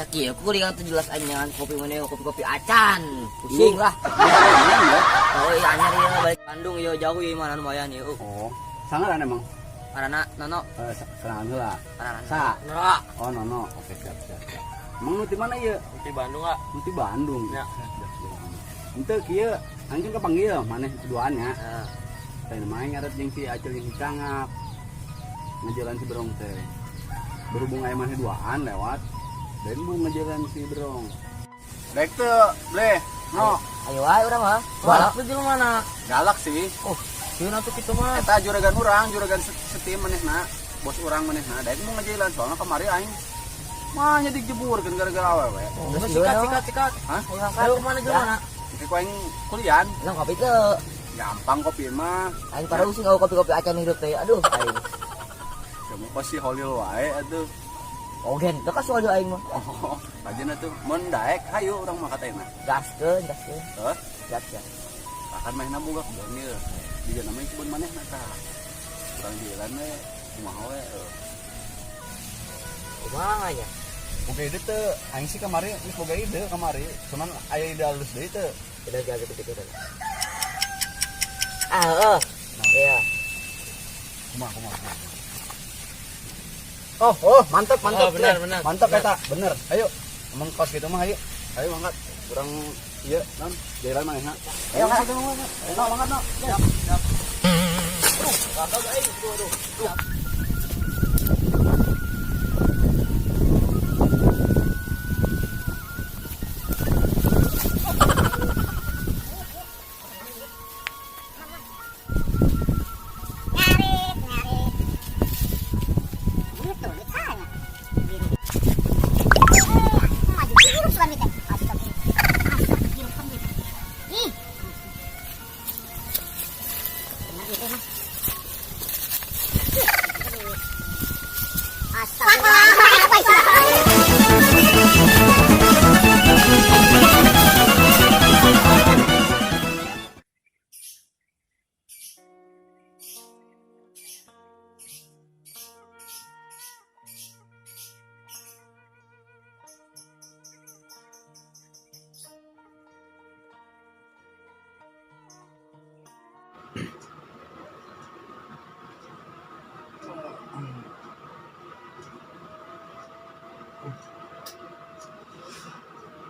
Sakieu kuring atuh jelas anyan kopi mana kopi-kopi acan. Pusing lah. Ya. Oh iya anyar ieu balik Bandung ieu jauh ieu mana lumayan ieu. Oh, sangaran emang. Karena Nono, Eh, serangan heula. karena Sa. Nono. Oh, Nono. Oke, siap, siap, siap. Emang nu ti mana ieu? Di Bandung ah. Nu ti Bandung. Ya. Henteu kieu, aing kan kepanggil maneh duaan nya. Heeh. Teh main ngaret jeung si Acil jeung si Cangap. Ngejalan si Berong teh. Berhubung aya maneh duaan lewat, dan mau ngejalan si Berong. Daek teu, bleh. No, Ayo wae urang mah. Galak tuh jelema mana? galak sih. Oh, sieun atuh kitu mah. Eta juragan urang, juragan setim manehna, bos urang manehna, daek mau ngejalan soalnya kemari aing mah nya dijeburkeun gara-gara awewe. Oh, Geus sikat sikat sikat. Hah? Ayo kemana jelema na? Oke, ku aing kulian, Nang kopi teu. gampang kopi mah. Aing pareuh sih kopi-kopi acan hidup teh. Aduh, aing. Kamu pasti holil wae atuh. Ogen, teu kasual aing mah. Oh, aja tuh mun daek hayu urang mah kataina. Gaskeun, gaskeun. Heuh, Gas gas. akan manehna boga kebon ieu. Diga namanya kebon manehna tah. Urang jalan we kumaha we. Heuh. Kumaha nya? Boga ide teu, aing sih kamari geus boga ide kamari, cuman aya ide halus deui teu. Udah jaga kepikiran. Ah, heeh. Iya. Kumaha kumaha. Kumaha. Oh, oh, mantap, mantap. Oh, benar, Leh. benar. Mantap eta, bener. Ayo. Emang kos gitu mah ayo. Ayo mangkat. Urang ieu non jalan manehna. Ayo mangkat, ayo mangkat. Ayo no, mangkat no. Siap, siap. Gagal aing, aduh, aduh. Ngarit, ngarit. Gitu, misalnya. Maju hirup suami teh. Astagfirullah. Astagfirullah. Ih. Bener gitu mah. Astagfirullah.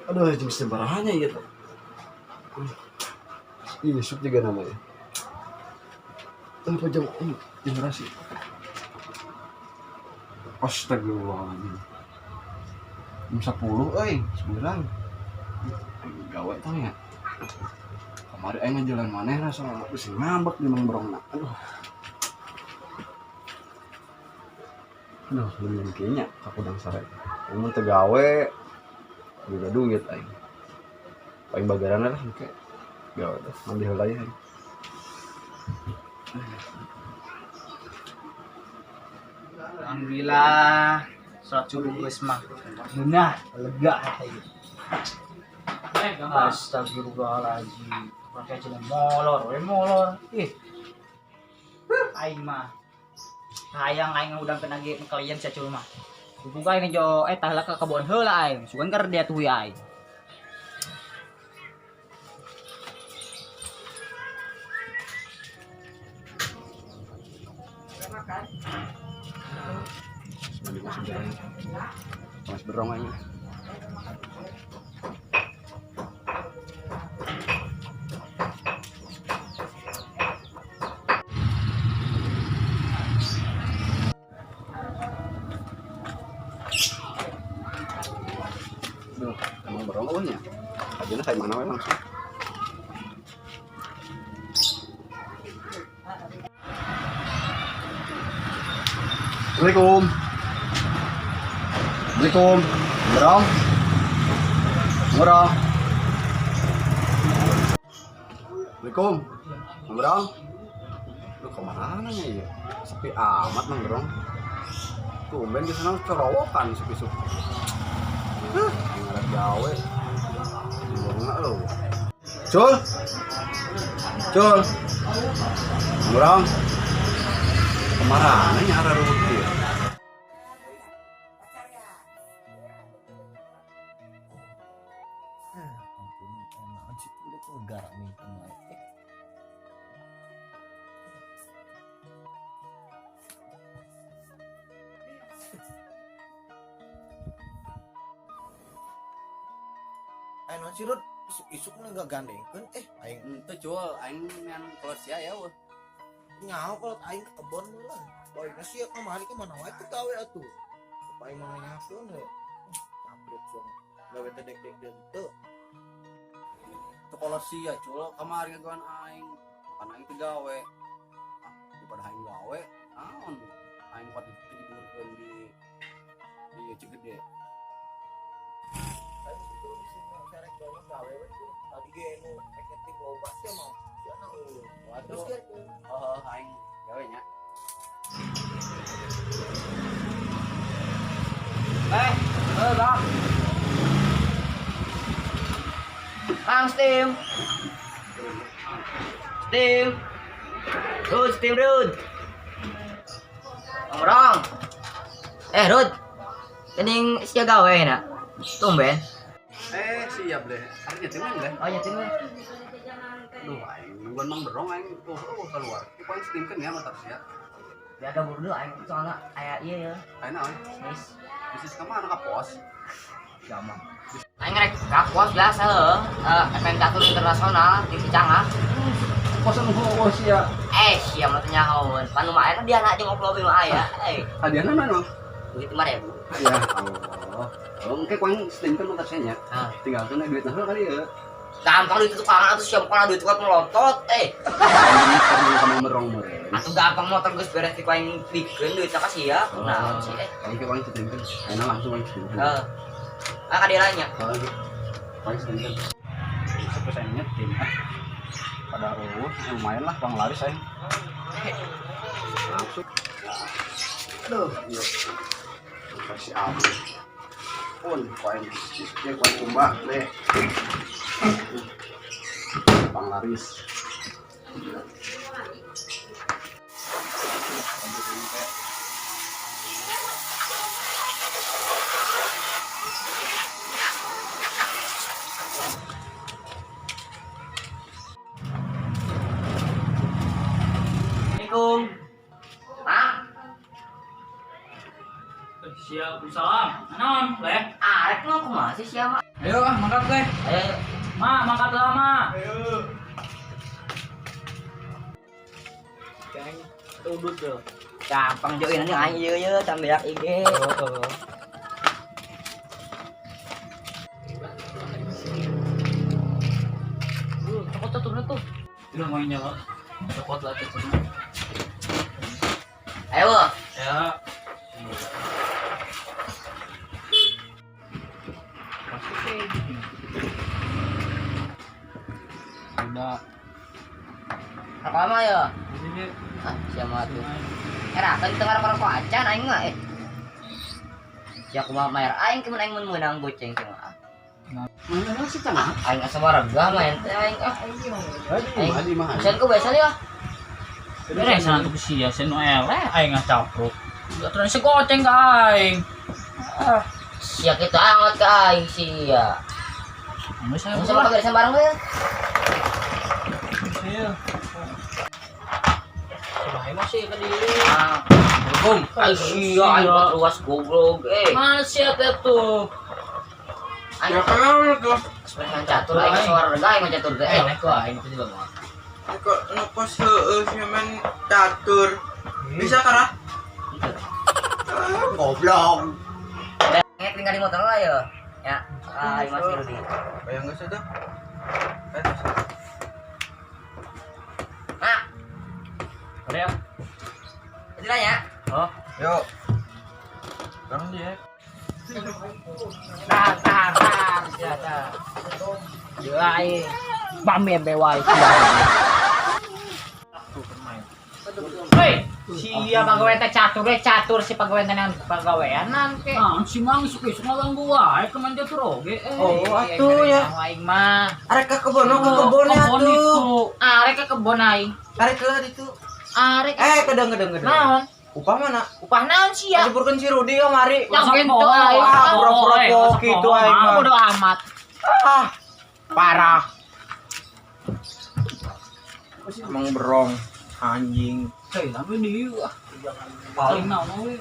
Aduh, jam sebarahannya gitu. Iya, sup juga namanya. Apa jam ini? Jam berapa sih? Astagfirullahaladzim. Jam 10, euy, 9. Gawe tau ya. Kemarin aing ngejalan maneh lah soalnya bisa ngambek di Mang Brongna. Aduh. Aduh, belum kayaknya aku udang sare. Mun teu gawe juga duit aing. Paling bagaran lah engke. Gawe teh mandi heula ya. Aing. Alhamdulillah, sholat subuh geus mah. Ngeunah, lega hati. Astagfirullahaladzim. Pakai cenah molor, we molor. Ih. Aing mah. Hayang aing udang kena ge kalian sia cul mah. Buka aing jo eta heula ka kebon heula aing. Sugan keur dia tuh aing. Mandi masih berong. Mas berong aing. Duh, emang berong eueuh nya. Ajeuna kayak mana we langsung. Assalamualaikum. Assalamualaikum. Berong. Berong. Assalamualaikum. Berong. Lu kemana nya ya? Sepi amat Mang Berong. Tumben di sana corowokan sepi-sepi. Huh, ngaret gawe. Berong lu. Cul. Cul. Berong. Kemana nya arah ruwet ieu? Aing naon sih Rud? Isuk-isuk nu gagandengkeun aing Henteu cul, aing ngan kolot sia ya weh. Nyaho kolot aing ke kebon lah. Baikna sia kamari ke mana wae teu gawe atuh. Apa aing mah nanyakeun we. Campret suang. Gawe teh dek-dek teu. Teu kolot sia cul, kamari gagawan aing. Makan aing teu gawe. Ah, daripada aing gawe, naon? Aing kuat diburkeun di Cigede. Aing itu bisa serek banget gawe we tuh. Tadi ge nu marketing loba sia mah. Sia na eueuh. Waduh. Terus ge Oh, aing gawe nya. Bang. Kang Steam. Steam. Rud, Steam Rud. Bang Rong. Rud. Kening sia gawe na. Tumben. Siap deh. Artinya tim deh. Oh, ya tim. Duh, aing nungguan Mang Berong aing tuh keluar. Ieu paling steamkeun ya mantap sia. Biar ada burdu aing soalnya aya ieu ya. Aing naon? Bisnis. Bisnis ka mana ka pos? Gampang. Aing rek ka pos biasa heuh. Event catur internasional di Cicangah. Pos anu heueuh sia. Sia mah teu nyahoeun. Pan lumayan dia anak jeung ngobrol mah aya. Hadiahna mana? Duit 5.000. Ya Allah. Oh, engke ku aing steamkeun mantap sia nya. Ah. Tinggalkeun duit nah kali ya. Gampang duit tukangan atuh siapa kana duit tukang melotot eh. Aing ka Mang Berong meureun. Atuh gampang motor geus beres di ku aing bikeun duitna ka sia. Naon sih eh. Aing ke aing steamkeun. Aing langsung aing steamkeun. Heeh. Ah ka nya. Heeh. Aing steamkeun. Sampai saya nyetim. Pada eueuh lumayan lah uang laris aing. Langsung. Aduh, iya. Kasih apa? Pun koin dia koin kumbah deh. Pang laris. Assalamualaikum. Pak. Siap, salam. Naon, leh? Arek lo kumaha sih sia mah? Ayo ah, mangkat leh. Ayo ayo. Ma, mangkat lah, Ma. Ayo. Aing udut tuh. Gampang join aja aing ieu ieu sambil IG. Heeh. Cokot tuh turun tuh. Udah mainnya, Pak. Cokot lah tuh. Ayo. Wo. Ya. Udah. Apa mah ya? Ah, siapa tuh? Era kan tengah rokok acan aing mah eh. Sia kumaha mayar aing kemun aing mun meunang goceng sia mah. Mana sih tanah? Aing asa warga main teh aing ah. Aing mah. Sen ku biasa ya. Beres sana tuh sia, sen nu eleh aing ngacapruk. Aturan si goceng ka aing. Ah, Sia kitu angot ka aing sia. anu saya Mun sama kaberesan bareng we. Sia. Coba masih ke diri. Ah, Assalamualaikum. ai sia aing buat ruas goblok eh. Mana sia teh tuh? Aing tuh. sebenarnya catur aing suara rega aing mah catur teh. Eleh ku aing itu juga mah. Kok nukos heueuh sia main catur. Bisa karah? Goblok. Nget tinggal di motor lah ya. Ya, aing masih Rudi. Bayang geus tuh. Nah, Ada ya? itu lah ya. Oh. Yuk. Bang dia. Tahan, tahan, tahan. Sia tah. Gila aing. Bam bewai. Hei, sia pagawe teh catur we catur si pagawe teh nang pagaweanan ke. Ah, si Mang isuk-isuk ngaganggu wae ke manja tur oge eh. Oh, atuh ya. Aing mah. Arek ka kebon, ke kebon ya Kebon atuh. itu. Arek ke kebon aing. Arek lah ditu. Arek Kedeng kedeng kedeng. naon? Upah mana? Upah naon sia? Ajuburkeun si Rudi kamari. Yang gento aing. Ah, pura-pura gitu aing mah. Bodo amat. Ah, parah. Emang berong anjing. Hei, tapi di ah. Paling naon we.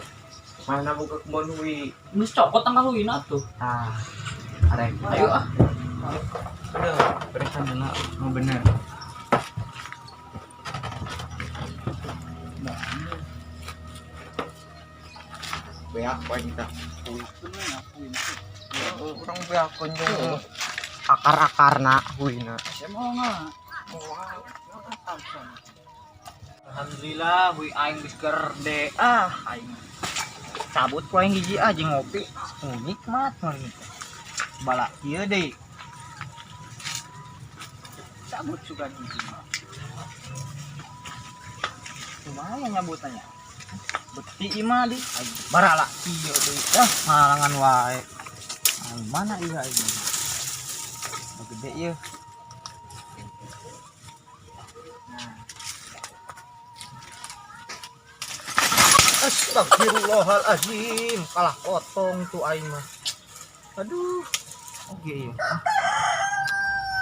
Mana buka kebon hui. Geus cokot tanggal huina tuh. Ah, arek. Ayo ah. Udah, periksa dulu. Mau bener. Beak poin kita. Urang beak kunjung akar-akarna huina. Alhamdulillah hui aing geus gerde. Ah, aing. Cabut ku aing hiji ah jeung ngopi. Nikmat mah. Balak kieu deui. Cabut sugan hiji mah. Lumayan nyabutannya. Beti imah di aing barala kieu deui. Ah, halangan wae. Aing mana ieu aing. Nu gede ieu. Astagfirullahalazim, kalah potong tuh aing mah. Aduh. Oke iya. Ah.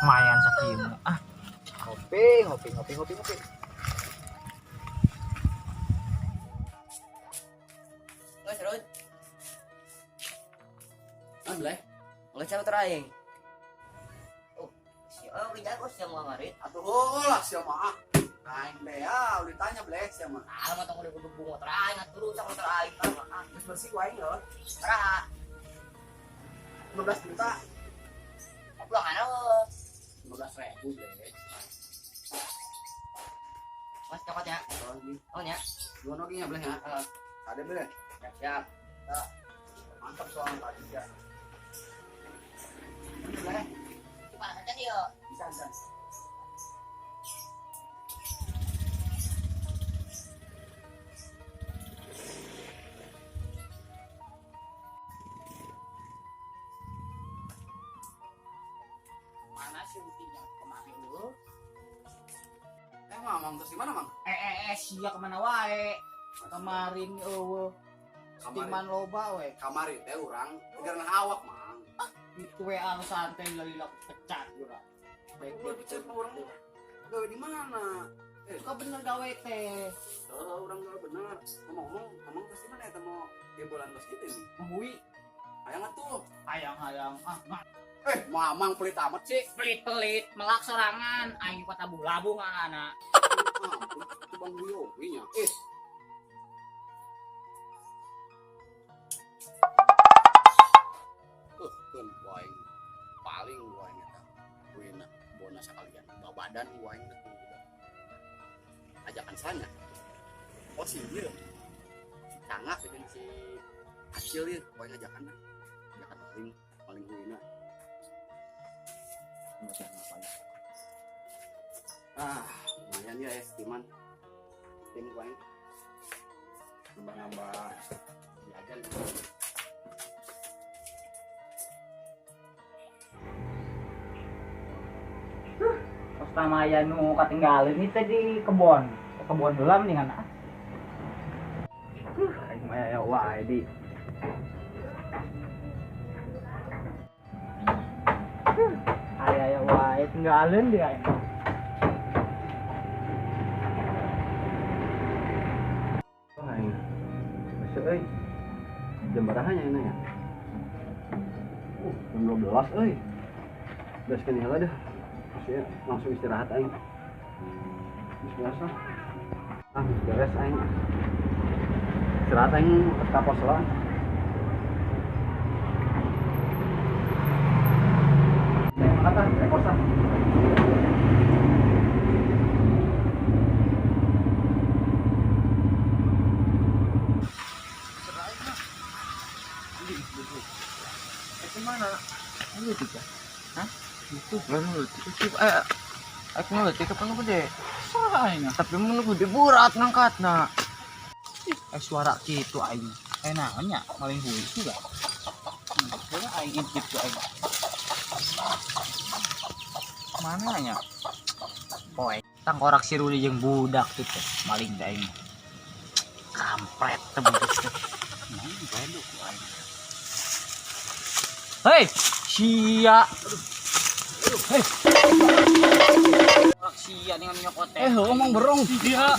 Lumayan sakieu mah. Ah. Ngopi, ngopi, ngopi, ngopi, ngopi. Geus, Rud. Ah, bleh. Geus motor aing. Oh, si oh jago sih yang ngarit. Atuh lah sia mah. Ah. Aing teh ya, udah ditanya bleh sia mah. Ah, mah tong udah gebung motor aing atuh rusak motor aing. Ah, Geus bersih ku aing heuh. Sabaraha? 15 juta. Pulang ana heuh. 15.000 bleh. Mas cokot ya. Oh, ini. Oh nya. Dua oge nya bleh ya. Heeh. Ada bleh. Siap, siap. Mantap soalnya tadi ya. Ini bleh. Panas aja dia. Bisa, bisa. Mana sih buktinya kemarin lu? Mamang terus di mana, Mang? Sia kemana wae? Kemarin eueuh. Timan loba we. Kamari teh urang karena awak, Mang. Ah, itu we anu santai lila pecat urang. Baik, pecat urang gawe di mana? Suka bener gawe teh. Oh, urang gawe bener. Ngomong-ngomong, Mamang terus di mana eta mau jebolan bos gitu ini? Hui. Hayang atuh. Hayang-hayang. Ah, mah. Mamang pelit amat sih. Pelit-pelit, melak sorangan, aing kota labu-labu anak. Ampun, itu Bang Buyo nya. Keun wae. Paling wae eta. Kuina bona sakalian. Babadan wae teh udah. Ajakan sana. Oh si ieu. Si Cangak jeung si Acil ieu wae ngajakan. Ajakan paling paling kuina. Ah, lumayan ya timan. Tim wae. Nambah-nambah jajan. Pertama aya nu katinggalin ini tadi kebon. Kebon heula mendingan ah. Aing mah aya wae di. Aya aya wae tinggalin dia aing. Aing. Besok euy. Jam berapa nya ini ya? Jam 12 euy. Beres kene heula dah. Terus ya, langsung istirahat aing. Geus biasa. Ah, geus beres aing. Istirahat aing ke pos lah. Angkat ah, ekor sah. Itu mana? Lu tiga. Hah? Itu belum lu tiga. Aku nggak tiga penuh gede. Salah aing. Tapi mun gede berat ngangkatna. Suara kitu aing. Naonnya maling hui juga. Boleh aing intip tuh aing. Mana nya? Poe, tangkorak si Rudi jeung budak tuh teh, maling da aing. Kampret teh budak teh. Naon goblok ku aing. Hei, sia. Hei. Tangkorak sia dengan nyokot teh. Ngomong berong. Iya.